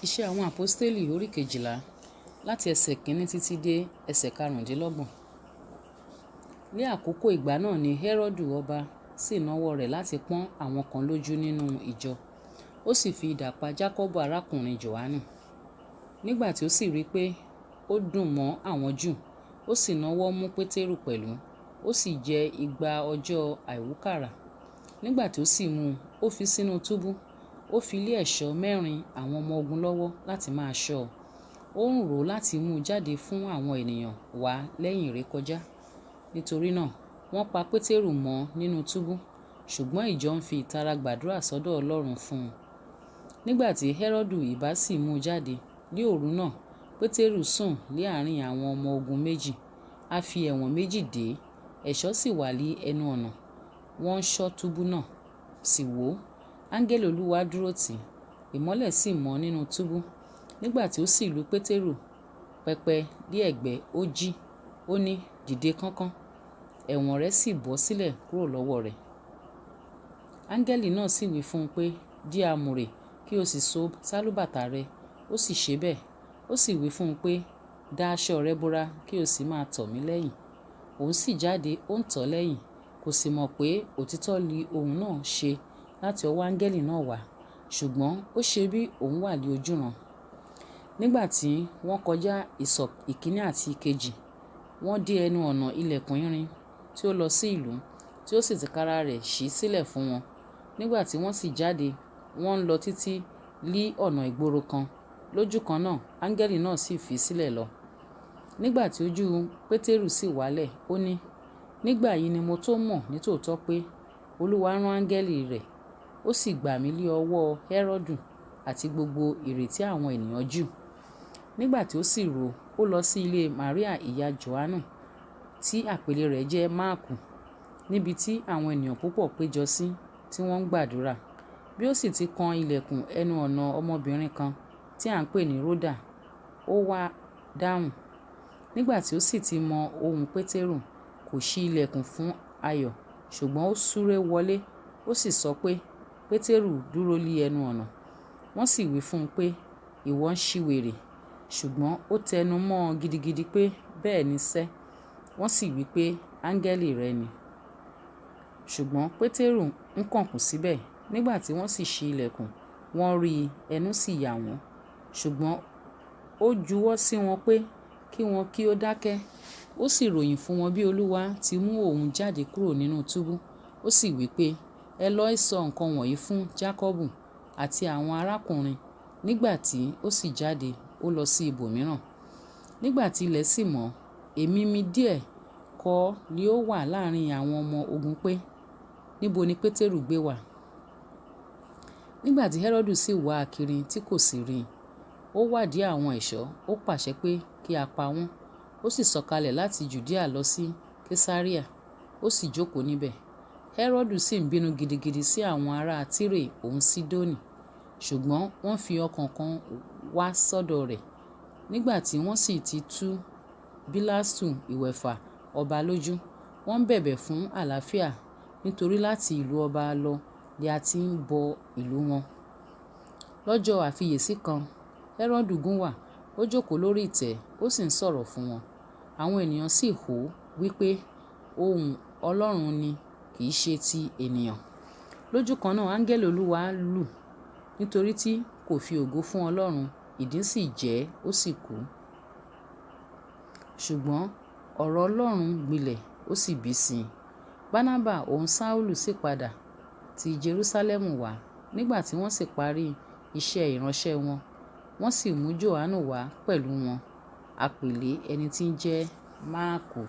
Iṣẹ́ àwọn Àpọ́stélì orí kejìlá láti ẹsẹ̀ kìíní títí dé ẹsẹ̀ karùndínlọ́gbọ̀n. Ní àkókò ìgbà náà ni Hẹ́rọ́dù ọba sì nawọ́ rẹ̀ láti pọ́n àwọn kan lójú nínú ìjọ. Ó sì fi idà pa Jákọ́bù arákùnrin Jòhánù. Nígbà tí ó sì rí pé ó dùn mọ́ àwọn Júù, ó sì nawọ́ mú Pétérù pẹ̀lú, ó sì jẹ́ ìgbà ọjọ́ àìwúkàrà. Nígbà tí ó sì mú un, ó fi sínú túbú, ó fi lé ẹ̀ṣọ́ mẹ́rin àwọn ọmọ ogun lọ́wọ́ láti máa ṣọ́ ọ. Ó ń rò ó láti mú un jáde fún àwọn ènìyàn wá lẹ́yìn ìrékọjá. Nítorí náà, wọ́n pa Pétérù mọ́ nínú túbú, ṣùgbọ́n ìjọ ń fi ìtara gbàdúrà sọ́dọ̀ Ọlọ́run fún un. Nígbà tí Hẹ́rọ́dù ìbá sì mú un jáde, ní òru náà, Pétérù sùn ní àárín àwọn ọmọ ogun méjì. A fi ẹ̀wọ̀n méjì dè é, ẹ̀ṣọ́ sì wà ní ẹnu ọ̀nà. Wọ́n ń ṣọ́ túbú náà. Sì wò, áńgẹ́lì Olúwa dúró tì í, ìmọ́lẹ̀ sì mọ́ nínú túbú. Nígbà tí ó sì lu Pétérù pẹpẹ ní ẹ̀gbẹ́, ó jí, ó ní, "Dìde kánkán." Ẹ̀wọ̀n rẹ̀ sì bọ́ sílẹ̀ kúrò lọ́wọ́ rẹ̀. Áńgẹ́lì náà sì wí fún un pé, "Di àmùrè, kí o sì so sálúbàtà rẹ." Ó sì ṣe bẹ́ẹ̀. Ó sì wí fún un pé, "Da aṣọ rẹ bora kí o sì máa tọ̀ mí lẹ́yìn." Òun sì jáde, ó ń tọ̀ ọ́ lẹ́yìn, kò sì mọ̀ pé òtítọ́ li ohun náà ṣe láti ọwọ́ áńgẹ́lì náà wá, ṣùgbọ́n ó ṣe bí òun wà ní ojúran. Nígbà tí wọ́n kọjá ìsọ̀ ìkíní àti ìkejì, wọ́n dé ẹnu ọ̀nà ìlẹ̀kùn irin tí ó lọ sí ìlú, tí ó sì tìkára rẹ̀ ṣí sílẹ̀ fún wọn. Nígbà tí wọ́n sì jáde, wọ́n ń lọ títí lí ọ̀nà ìgboro kan. Lójú kan náà, áńgẹ́lì náà sì fi sílẹ̀ lọ. Nígbà tí ojú Pétérù sì wálẹ̀, ó ní, "Nígbà yìí ni mo tó mọ̀ nítòótọ́ pé Olúwa rán áńgẹ́lì rẹ̀, ó sì gbà mí lé ọwọ́ Hẹ́rọ́dù àti gbogbo ìrètí àwọn ènìyàn Júù." Nígbà tí ó sì rò, ó lọ sí ilé Màríà ìyá Jòhánù, tí àpèlé rẹ̀ jẹ́ Máàkù, níbi tí àwọn ènìyàn púpọ̀ péjọ sí tí wọ́n ń gbàdúrà. Bí ó sì ti kan ìlẹ̀kùn ẹnu ọ̀nà ọmọbìnrin kan tí à ń pè ní Ródà, ó wá dáhùn. Nígbà tí ó sì ti mọ ohùn Pétérù, kò ṣí ìlẹ̀kùn fún ayọ̀, ṣùgbọ́n ó súré wọlé, ó sì sọ pé Pétérù dúró lé ẹnu ọ̀nà. Wọ́n sì wí fún un pé, "Ìwọ ń ṣìwèrè." Ṣùgbọ́n ó tẹnu mọ́ gidigidi pé bẹ́ẹ̀ ni sẹ́. Wọ́n sì wí pé, "Áńgẹ́lì rẹ̀ ni." Ṣùgbọ́n Pétérù ń kànkùn síbẹ̀. Nígbà tí wọ́n sì ṣí ìlẹ̀kùn, wọ́n rí i, ẹnu sì yà wọ́n. Ṣùgbọ́n ó juwọ́ sí wọn pé kí wọn kí ó dákẹ́. Ó sì ròyìn fún wọn bí Olúwa ti mú òun jáde kúrò nínú túbú. Ó sì wí pé, "Ẹ lọ sọ nǹkan wọ̀nyí fún Jákọ́bù àti àwọn arákùnrin." Nígbà tí ó sì jáde, ó lọ sí ibòmíràn. Nígbà tí ilẹ̀ sì mọ́, èmímí díẹ̀ kọ́ ni ó wà láàrín àwọn ọmọ ogun pé, níbo ni Pétérù gbé wà. Nígbà tí Hẹ́rọ́dù sì wá a kiri tí kò sì rí i, ó wádìí àwọn ẹ̀ṣọ́, ó pàṣẹ pé kí a pa wọ́n. Ó sì sọ̀kalẹ̀ láti Jùdíà lọ sí Kesarea, ó sì jókòó níbẹ̀. Hẹ́rọ́dù sì ń bínú gidigidi sí àwọn ará Tire òun Sidoni, ṣùgbọ́n wọ́n fi ọkàn kan wá sọ́dọ̀ rẹ̀. Nígbà tí wọ́n sì ti tú Bílátù ìwẹ̀fà ọba lójú, wọ́n ń bẹ̀bẹ̀ fún àlàáfíà, nítorí láti ìlú ọba lọ ni a ti ń bọ ìlú wọn. Lọ́jọ́ àfiyèsí kan, Hẹ́rọ́dù gúnwà, ó jókòó lórí ìtẹ́, ó sì ń sọ̀rọ̀ fún wọn. Àwọn ènìyàn sì hó wí pé, "Ohùn Ọlọ́run ni, kì í ṣe ti ènìyàn." Lójú kan náà, áńgẹ́lì Olúwa lù ú, nítorí tí kò fi ògo fún Ọlọ́run, ìdin sì jẹ ẹ́, ó sì kú. Ṣùgbọ́n ọ̀rọ̀ Ọlọ́run gbilẹ̀, ó sì bí sí i. Barnaba òun Saulu sì padà ti Jerúsálẹ́mù wá. Nígbà tí wọ́n sì parí iṣẹ́ ìránṣẹ́ wọn, wọ́n sì mú Jòhánù wá pẹ̀lú wọn, àpèlé ẹni tí ń jẹ́ Máàkù.